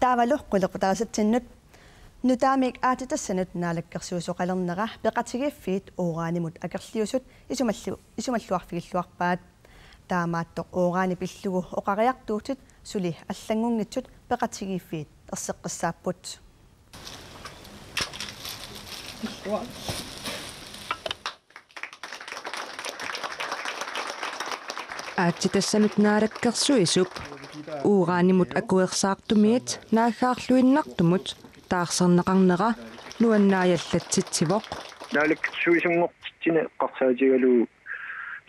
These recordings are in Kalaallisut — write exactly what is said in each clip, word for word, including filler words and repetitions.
Taavalu qulequtaasatsinnut. Nutaamik aatsitassanut naalakkersuisooqalernera peqatigiiffiit uranimut akerliusut isumallu-, isumalluarfigilluarpaat. Taamaattoq urani pillugu oqariartuutit suli allanngunngitsut peqatigiiffiit erseqqissaapput. Aatsitassanut naalakkersuisup uranimut akuersaartumiit naaggaarluinnartumut taarserneqarnera nuannaajallatsitsivoq. Naalakkersuisunngortitsineq eqqarsaatigalugu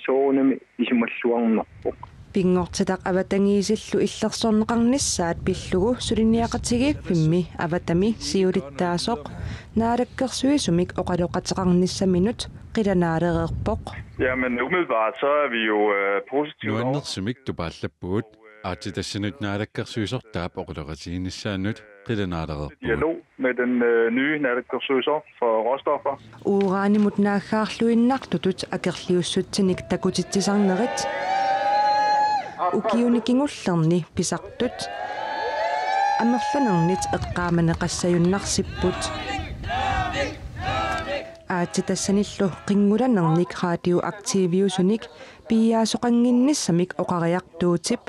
soorunami isumalluarnarpoq. Pinngortitaq avatangiisillu illersorneqarnissaat pillugu suliniaqatigiiffimmi avatami siulittaasoq naalakkersuisumik oqaloqateqarnissaminut qilanaalereerpoq. Jamen, umiddelbart så er vi jo, øh, positivt over- Nuannersumik tupaallappugut aatsitassanut naalakkersuisortaap oqaloqatigiinnissaanut qilanaalereerpugut. Dialog med den, øh, nye naalakkersuisoq for råstoffer. Uranimut naaggaarluinnartutut akerliussutsinik takutitsisarnerit ukiuni kingullerni pisartut amerlanernit eqqaamaneqassajunnarsipput. Aatsitassanillu qinngulanernik radioaktiviusunik piiaasoqannginnissamik oqariartuutip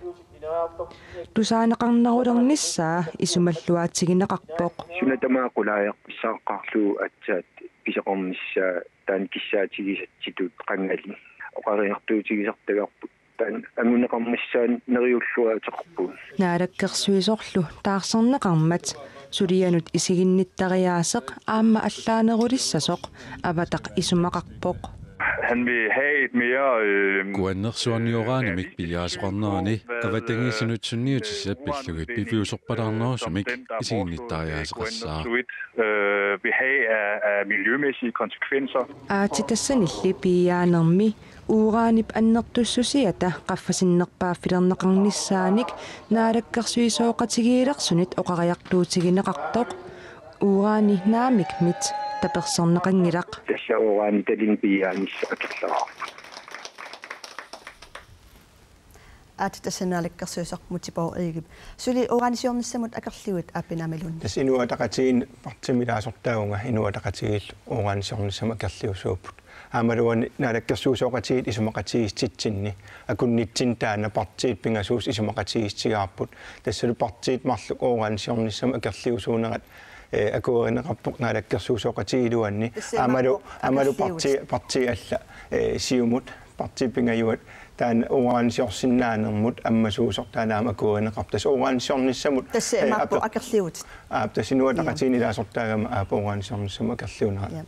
tusaaneqarnerulernissaa isumalluaatigineqarpoq. Suna tamaat qulaajarpassaaqarlugu aatsaat pisoqarnissaa taanna kissaatigisatsitut qangali oqariartuutigisartagarput taanna anguneqarnissaa neriulluaateqarpugut. Naalakkersuisorlu taarserneqarmat sulianut isiginnittariaaseq aamma allaanerulissasoq avataq isumaqarpoq. Han vil have et mere, øh, Kuannersuarni uranimik piiaasoqarnerani avatangiisinut sunniutissat pillugit piviusorpalaarnerusumik isiginnittariaaseqassaaq. Øh, vil have af, af miljømæssige konsekvenser. Aatsitassanilli piiaanermi uranip annertussusiata qaffasinnerpaaffilerneqarnissaanik naalakkersuisooqatigiilersunit oqariartuutigineqartoq urani naamikmit taperserneqanngilaq. Tassa urani talin piiaanissaq akerleraarpoq. Aatsitassanut naalakkersuisoq Múte Bourup Egedep. Suli uranisiornissamut akerliuit Aappi Naamiluunniit. Tassa Inuit Ataqatigiinni partiimik ilaasortaavunga Inuit Ataqatigiillu uranisiornissamut akerliusuupput. Aammalu uani naalakkersuisooqatigiit isumaqatigiissutitsinni akunnitsinni taanna partiit pingasuusut isumaqatigiissutigaarput. Tassalu partiit marluk uranisiornissamut akerliusuunerat, eh, akuerineqarpoq naalakkersuisooqatigiit iluanni. Tassa aammalu, imaappoq aammalu akerliutit. Parti, partiit alla, eh, Siumut, partiit pingajuat taanna uranisiorsinnaanermut ammasuusoq taanna aamma akuerineqarpoq. Tassa uranisiornissamut, tassa eh, imaappoq ape-, akerliutit. Aap, tassa Inuit Ataqatigiinni ilaasortaagama aap uranisiornissamut akerliunerat. Ja.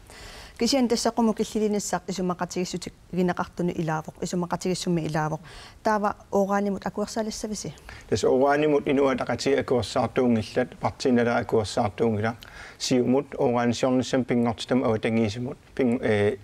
Kisianni tassa qummut killiliinissaq isumaqatigiissuteqartunut ilaavoq, isumaqatigiissummik ilaavoq. Taava uranimut akuersaalissavisi? Tassa uranimut Inuit Ataqatigiit akuersaartuunngillat, Partii Naleraq akuersaartuunngilaq, Siumut uranisiornissamut pinngortitamut avatangiisimut, ping-, eh,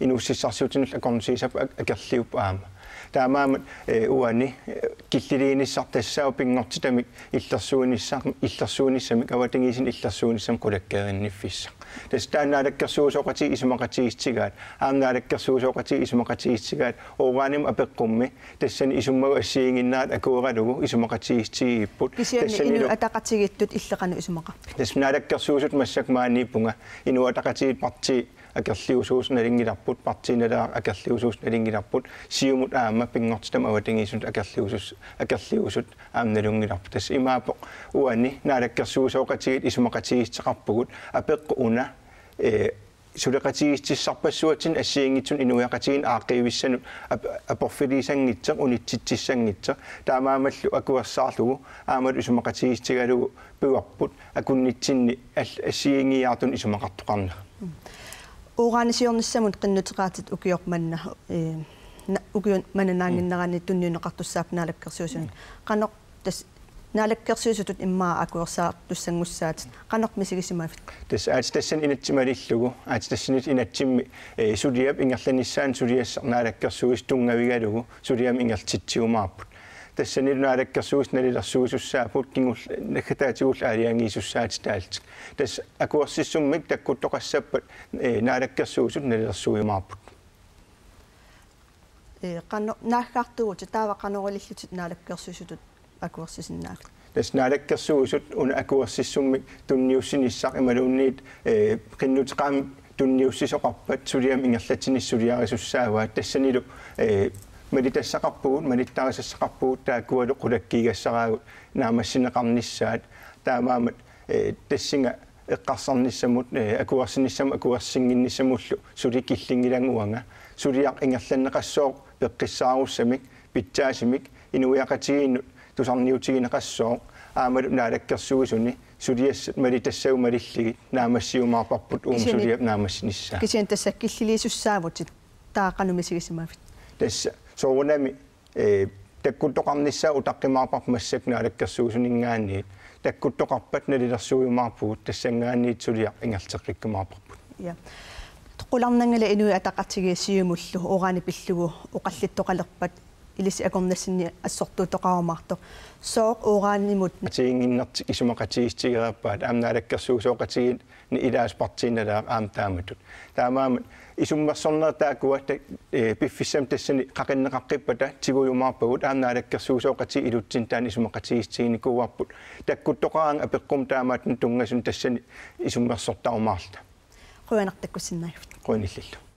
inuussutissarsiutinut akornusiisapput ak-, akerliupput aamma. Taamaammat, eh, uani, eh, killiliinissaq tassaavoq pinngortitamik illersuinissaq-, illersuinissamik, avatangiisinut illersuinissamik qulakkeerinniffissaq. Tassa taanna naalakkersuisooqatigiit isumaqatigiissutigaat, aamma naalakkersuisooqatigiit isumaqatigiissutigaat, uranimut apeqqummi, tassani isummagut assigiinnginnerat akueralugu isumaqatigiissutigigipput. Kisianni tassanilu Inuit Ataqatigiittut illit qanoq isumaqarpit? Tassa naalakkersuisut massakkut maaniippunga, Inuit Ataqatigiit partii akerliusuusut nalunngilarput, Partii Naleraq akerliusuusut nalunngilarput, Siumut aamma pinngortitamut avatangiisinut akerliusus-, akerliusut aamma nalunngilarput. Tassa imaappoq uani naalakkersuisooqatigiit isumaqatigiissuteqarpugut, apeqqut una, eh, suleqatigiissutissarpassuatsinnik assigiinngitsunik inuiaqatigiinni aaqqiivissanut ap-, aporfiliissanngitsoq, unitsitsissanngitsoq, taamaammallu akuersaarlugu aammalu isumaqatigiissutigalugu pivarput akunnitsinni all-, assigiinngiiaartunut isumaqartoqarnera. Uranisiornissamut qinnuteqaatit ukioq manna, eh, na-, ukiut manna naannginneranni tunniunneqartussaapput naalakkersuisunut. Qanoq tassa naalakkersuisutut immaqa akuersaartussanngussaat, qanoq misigisimavit? Tassa aatsitassani inatsit malillugu, aatsitassanillu inatsimmi, eh, suliap ingerlanissaanut suliassaq naalakkersuisut tunngavigalugu suliamut ingerlatsitigumaarput. Tassanilu naalakkersuisut nalilersuisussaapput kingul-, naggataatigullu aalajangiisussaatitaallutik. Tassa akuersissummik takkuttoqassappat, eh, naalakkersuisut nalilersuiumaarput. Eh, qano-, naaggaartuuvutit, taava qanoq ilillutit naalakkersuisutut akuersisinnaavitit? Tassa Naalakkersuisut una akuersissummik tunniussinissaq imaluunniit, eh, qinnuteqarami tunniussisoqarpat suliamut ingerlatsineq suliarisussaavaat tassanilu, eh, malitassaqarpugut, malittarisassaqarpugut taakkualu qulakkeeqqassaraagut naammassineqarnissaat taamaammat, eh, tassunga eqqarsarnissamut, eh, akuersinissamut akuersinnginnissamullu suli killinngilanga uanga suliaq ingerlanneqassooq peqqissaarussamik pitsaasumik inuiaqatigiinnut tusarniutigineqassooq aammalu Naalakkersuisuni suliassat malitassagut malillugit naammassiumaarparput uuma Kisianni suliap naammassinissaa. Kisianni tassa killiliisussaavutit taava qanoq misigisimavit? Tassa soorunami, eh, takkuttoqarnissaa utaqqimaarparput massakkut Naalakkersuisuninngaanniit takkuttoqarpat nalilersuiumaarpugut tassanngaanniit suliaq ingerlateqqikkumaarparput. Ja. Qularnanngilaq Inuit Ataqatigiit Siumullu uranip pillugu oqallittoqalerpat ilissi akornassinni assortuuttoqarumaartoq. Sooq uranimut? Atiginnginnertik isumaqatigiissutigereerpaat aamma naalakkersuisooqatigiinni ilaasupartiinnalaaq aamma taamatut. Taamaammat isummersorneq taakkua ta-, eh, piffissami tassani qaqinneqaqqippata tigujumaarpagut aamma naalakkersuisooqatigiit ilutsinni taanna isumaqatigiissutiginikuuarput. Takkuttoqaraangat apeqqummi taamaattunik tunngasuni tassani isummersortarumaarluta. Qujanaq takkussinnaagavit. Qujanillallu.